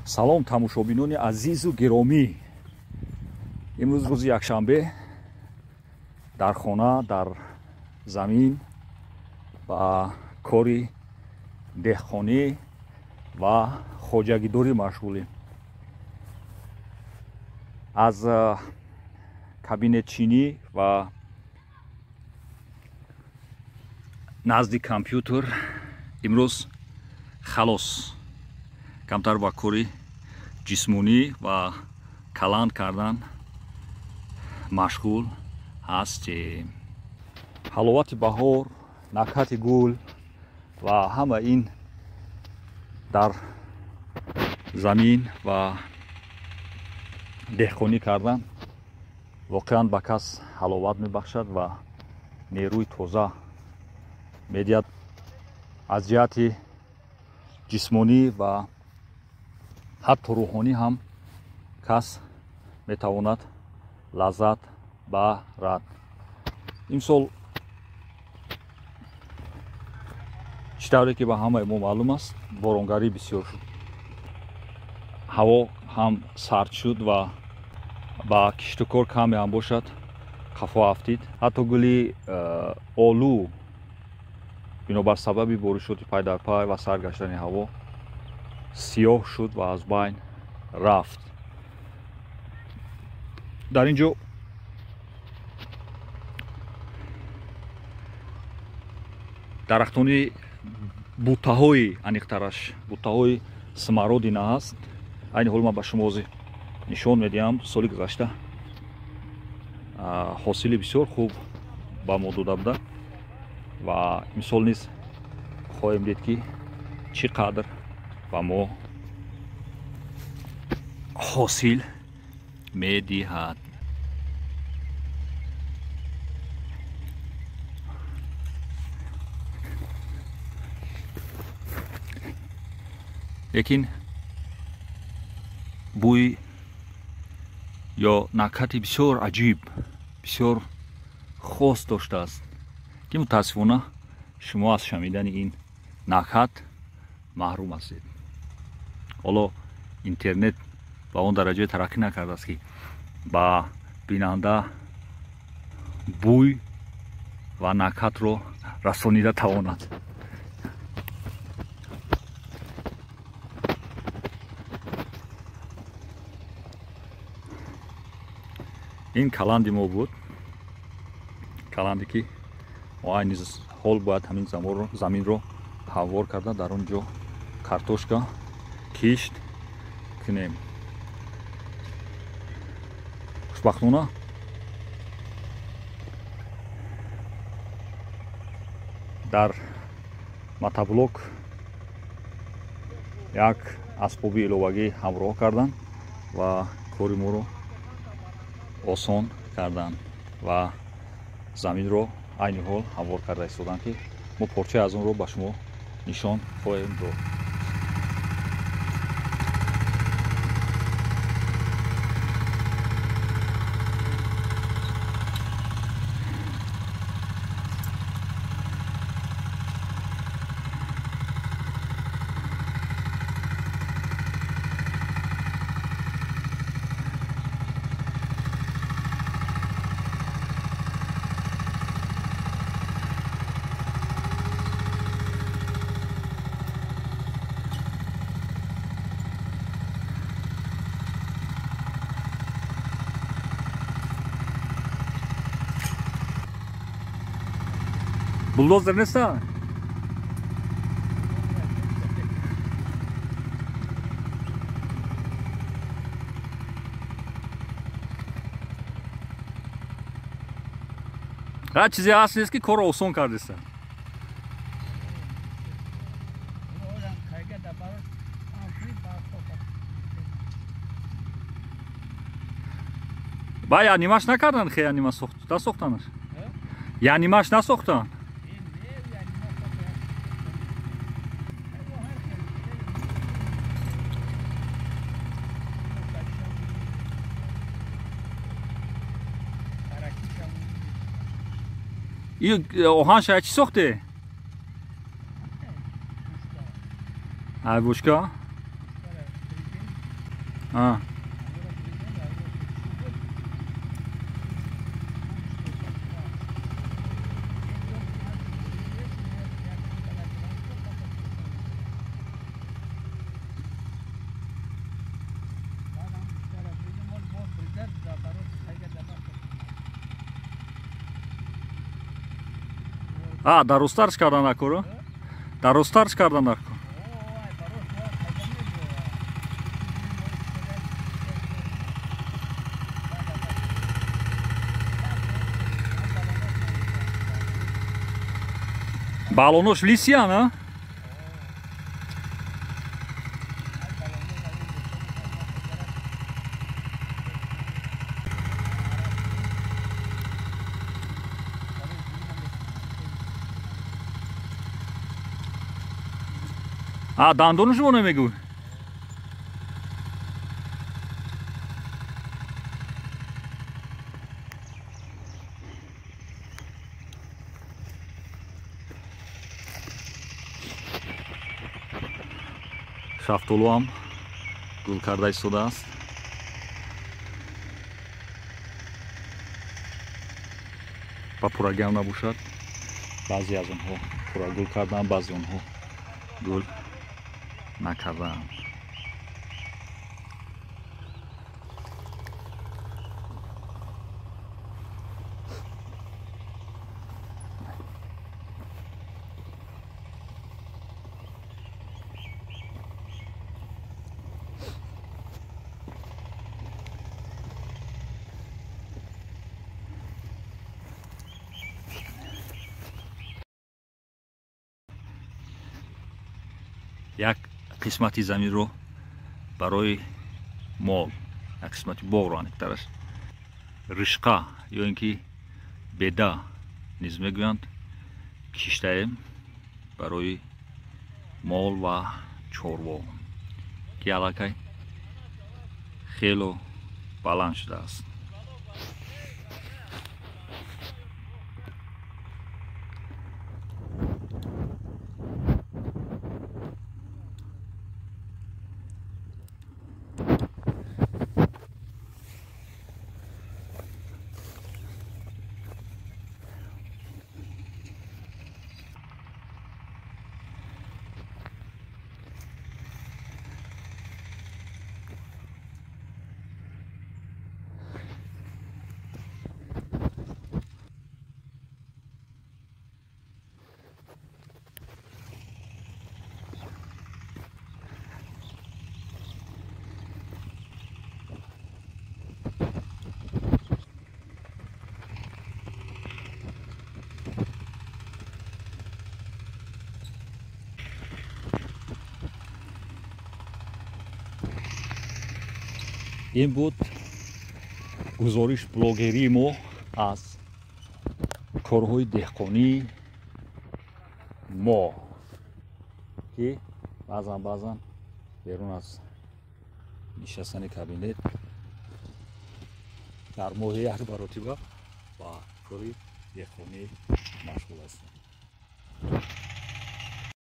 Салом тамошобинони азизу гиромӣ. Имрӯз рӯзи якшанбе дар хона, дар замин ба кори деҳқонӣ ва хоҷагидорӣ машғулем. Аз кабинетчинӣ ва назди компютер имрӯз халос, камтар ба кори ҷисмонӣ ва каланд кардан машғул ҳастем. Ҳаловати баҳор, накҳати гул ва ҳама ин дар замин ва деҳқонӣ кардан воқеан ба кас ҳаловат мебахшад ва нерӯи тоза медиҳад. Аз ҷиҳати ҷисмонӣ ва ҳатто рӯҳонӣ ҳам кас метавонад лаззат барад. Имсол чӣ тавре ки ба ҳамаи мо маълум аст, боронгарӣ бисёр шуд, ҳаво ҳам сард шуд ва ба киштукор каме ҳам бошад қафо афтид. Ҳатто гули олу бинобар сабаби боришоти пай дар пай ва сар гаштани ҳаво сиёҳ шуд ва аз байн рафт. Дар ин ҷо дарахтони буттаҳои, аниқтараш буттаҳои смородина ҳаст. Айни ҳол ман ба шумо ҳозир нишон медиҳам. Соли гузашта ҳосили бисёр хуб ба мо дода буда ва имсол низ хоҳем дид, ки чӣ қадр ба мо ҳосил медиҳад. Лекин бӯй ё накҳати бисёр аҷиб, бисёр хос доштааст, ки мутаассифона шумо аз шамидани ин накҳат маҳрум ҳастед. Ҳоло интернет ба он дараҷае тараққӣ накардааст, ки ба бинанда бӯй ва накҳатро расонида тавонад. Ин каланди мо буд, каланде ки мо айни ҳол бояд ҳамин заминро ҳамвор карда дар он ҷо картошка кишт кунем. Хушбахтона дар мотоблок як асбоби иловагӣ ҳамроҳ карданд ва кори моро осон карданд ва заминро айни ҳол ҳамвор карда истоданд, ки мо порчае аз онро ба шумо нишон хоҳем дод. Булдозер неста? Ҳар чизе ҳаст нест, ки корро осон кардеста. Ба янимаш накардан, хе янима насохтанаш? Янимаш насохтан? Оҳан шая чӣ сохте? Ай бушка? Дарозтарш кардан накор? Дарозтарш кардан накор. Балонош лисиян, а? Дандону шумо намегӯй? Шафтолуам гул карда истодааст. Ба пуррагиам набошад, баъзе аз онҳо пурра гул карданд, баъзе онҳо гул накардаанд. Як қисмати заминро барои мол, як қисмати боғро аниқтараш ришқа ё ин ки беда низ мегӯянд, киштаем барои мол ва чорво, ки аллакай хело баланд шудааст. Ин буд гузориш блогерии мо аз корҳои деҳқонии мо, ки баъзан баъзан берун аз нишастани кабинет дар моҳи як маротиба ба кори деҳқонӣ машғул ҳастем.